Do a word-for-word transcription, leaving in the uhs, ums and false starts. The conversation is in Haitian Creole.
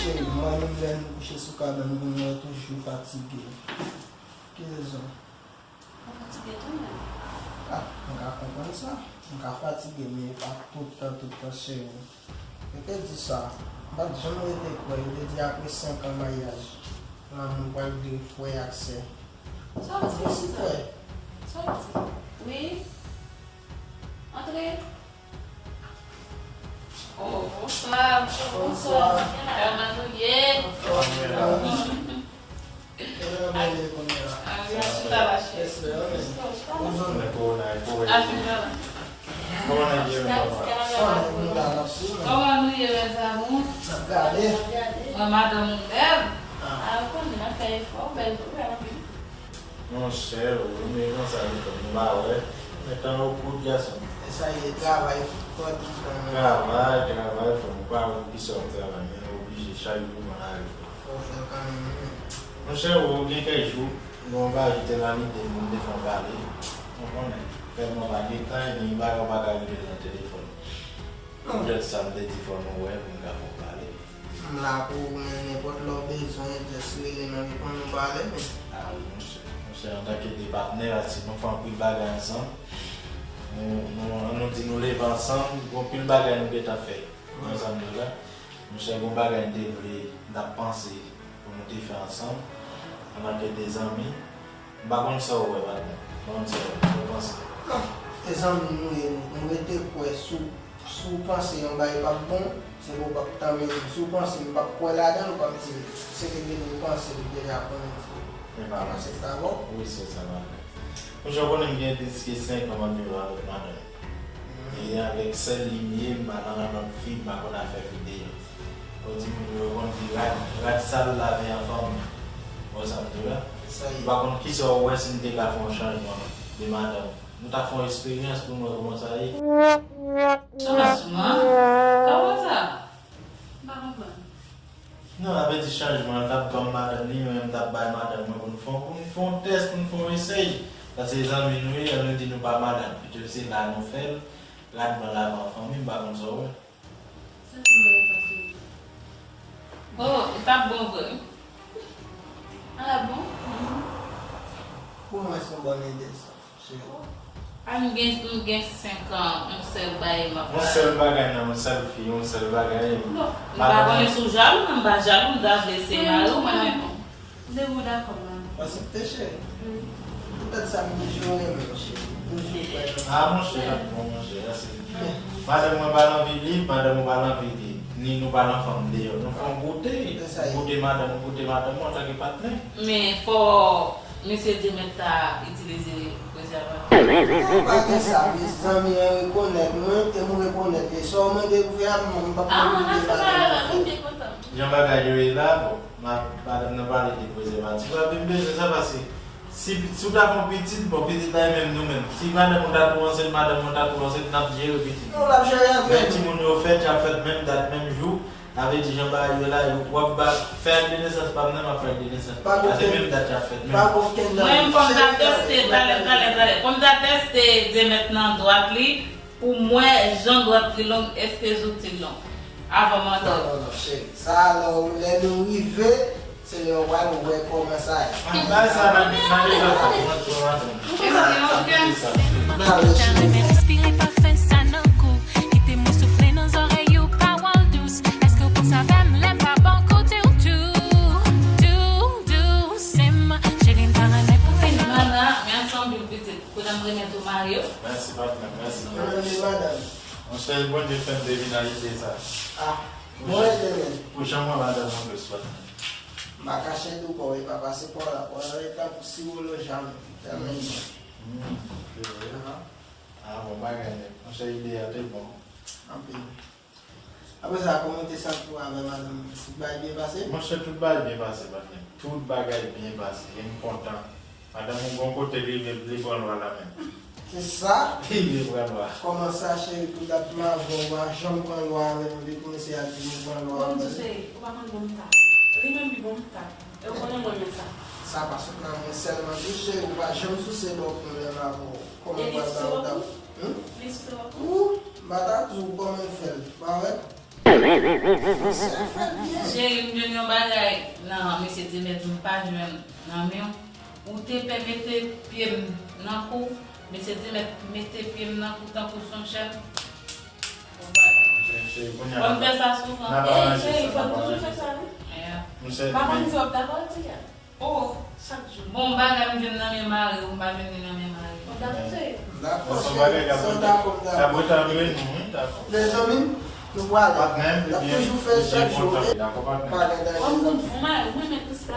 Cheri, mwen menm lè nou kouche sou kabann, nou toujou fatige. Ki rezon? Ou fatige tou menm? Ah, m ka konprann sa. M ka fatige, men e pa tout tan, tout tan, cheri. Yo te di sa. M pa t janm rete kwè. Yo te di apre senk an maryaj, lanmou pral vire frè ak sè. Sa w di, Mèsi, frè. Sa w di? Wi. Antre. Oh, bonswa. Bonswa. Kòman nou ye? Kòman nou ye kounye a? Ah, wi, a chita la, cheri. Chita, chita la. Kòman nou ye kounye a? Kòman nou ye, mèzamour? Mwen, madanm ou bèl. Ah, ou konnen, m ap fè efò, ou bèl tou, bèl anpil. Monchè, ou renmen konsa, li fè nou pa wè. Men tan yo kout, gason. E sa ye, travay fò tout tan. Travay, travay fò. Ou pa wè pou kisa w ap travay, men ou oblije chak jou pran lari. Fò w fè l kanmenm, wi. Monchè, ou gen kèk jou, gen yon bagay ki te nan lide m pou m te fè w pale. Ou konnen, tèlman pa gen tan, gen bagay ou pa ka regle nan telefòn. Poutèt sa, m te di fò nou wè pou m ka fè w pale. M la pou ou, men nenpòt lè w bezwen, jès rele m, m reponn ou pale, men. Ah, monchè, monchè, antanke de patnè, paske nou fè anpil bagay ansanm. Nou, nou, ann nou di nou leve ansanm, gen anpil bagay nou gentan fè. Wi. Ansanm nou la. Monchè, gen bagay m te vle, m t ap panse pou nou te fè ansanm, antanke de zanmi. M pa konn sa w wè, patnè. M pa konn sa w wè, sa w panse. Non, se zanmi nou ye, nou. Nou rete kwè si w, si w panse yon bagay p ap bon, se pou w p ap tanmen li. Si w panse m p ap kwè ladan l, ou p ap di m. Se ke gen ou panse li deja konnen di. Ou panse se ta bon? Wi, se sa, patnè. Monchè, ou konnen m gen plis ke senk an m ap viv avèk madanm. E avèk sèl li m ye, m pa nan lòt fi, m pa konn afè fi deyò. Ou di moun yo konn di rad, rad sal lave an fanmi. Ou sa m di w la? Sa ye. M pa konn kisa w wè si m te ka fè yon chanjman de madanm. Nou ta fè yon eksperyans pou n wè kòman sa ye. Choma sou mwen? Kòman sa? M pa konprann. Non, sa vle di chanjman, l t ap ban m madanm li, mwen menm m t ap bay madanm mwen pou n fè, pou n fè yon tès, pou n fè yon esey. Paske zanmi nou ye, ann nou di nou pa madanm. Pito se la nou fè l, rad blan lave an fanmi, m pa konn sa w wè. Sa se mwen sa, cheri. Oh, li t ap bon vre. Ala bon? Pou mwen, se yon bòn ide sa. Cheri. A, m gen, m gen senk an, yon sèl bagay m ap pale. Yon sèl bagay nan yon sèl fi, yon sèl bagay. Bon, m pa konnen si w jalou, men m pa jalou, m ta vle se mari w, mwen menm. Depi w dakò, m la. Paske te cheri. Poutèt sa, m toujou renmen w, cheri. Toujou kwè nan. Ah, monchè, l ap bon, monchè, sa se byen. Madanm mwen pa nan vi lib, madanm ou pa nan vi lib. Ni nou pa nan fanm deyò. Nou fè yon goute. Goute madanm ou, goute madanm ou antanke patnè. Men fò Mesye Dyemet ta itilize prezèvatif. Non, pa gen sa, mezanmi an rekonèt mwen, e m rekonèt li. Sa w mande pou fè a, m p ap mande pou fè a. Jan bagay yo ye la, bon, ma-, madanm nan pale de prezèvatif la, men m bezwen sa paske si, si w ta fè yon pitit, bon, pitit la e menm nou menm. Si madanm ou ta tou ansent, madanm mwen ta tou ansent, n ap jere pitit. Non, l ap jere antre nou. Men timoun yo fèt, y ap fèt menm dat, menm jou. Sa vle di jan bagay yo la, yo, w ap ba, fè ak de nesans pa m nan, m ap fè ak de nesans. Paske menm dat y ap fèt, menm. Mwen menm, fò m ta tèste, talè, talè, talè. Fò m ta tèste Dyemet nan dwat li, pou m wè jan dwat li long, èske zouti l long. Avan m andòmi. Non, non, non, cheri. Sa, lè, lè nou rive, se lè w pral wè kòman sa ye. Bagay sa nan, nan deja fè mwen, mwen, mwen. Mwen ta renmen respire pafen sa nan kou. Kite mwen soufle nan zòrèy ou pawòl dous. Èske w panse avè m lè m pa bò kote w tou, tou, douseman? Cheri, m ta renmen pou fini. Nana, men ansanm yon pitit. Kounye a m remèt ou mari w. Mèsi, patnè, mèsi. Mwen renmen madanm. Monchè, Bondye fè m te vin ak ide sa. Ah, bon, Etènèl. Pou jan mwen madanm mwen plis, patnè. M pa kache di w, pa w e pa pase pa w la. Pa w la e tankou siwo lonjan, tèlman l bon. Hmm, se vre. Aha. Ah, bon bagay nèt. Monchè, ide a te bon. Anpil. Apre sa, kòman w te santi w avè madanm ou? Tout bagay byen pase? Monchè, tout bagay byen pase, patnè. Tout bagay byen pase. E m kontan. Madanm ou gon kote li rive, li pran lwa la menm. Se sa? Li vle pran lwa. Kòman sa, cheri, pou dat m avè w, ou pa janm pran lwa avè m, epi pou mesye a di m ou pran lwa avè l? Bon, cheri, ou pa konn bon m ta. Li menm li bon m ta. E ou konnen mwen renmen sa. Sa pa sot nan mwen sèlman tou, cheri, ou pa janm souse bò pou m lè m avè w. Kòman w pral ba ou ta? Li souse bò pou ou? Ou, m pa ta di w kòman l fè l, pa vre? Cheri, m jwenn yon bagay nan mesye Dimet, m pa jwenn nan men w. Ou te pè mete pye m nan kou, mesye Dimet mete pye m nan kou tankou s on chèn. Bon bagay. Fò n fè sa souvan. N ap aranje sa, n ap aranje sa. Yeah. M pa konn si w ap dakò di a. Oh, chak jou. Bon, bagay m jwenn nan men mari w, m pa jwenn li nan men mari w. Dakò, cheri. Dakò, cheri. Sa w dakò, m dakò. Mezanmi, nou prale. N ap toujou fè l chak jou, oke? Pa gen danje. Bon, bon, bon, mari, mwen menm tout sa.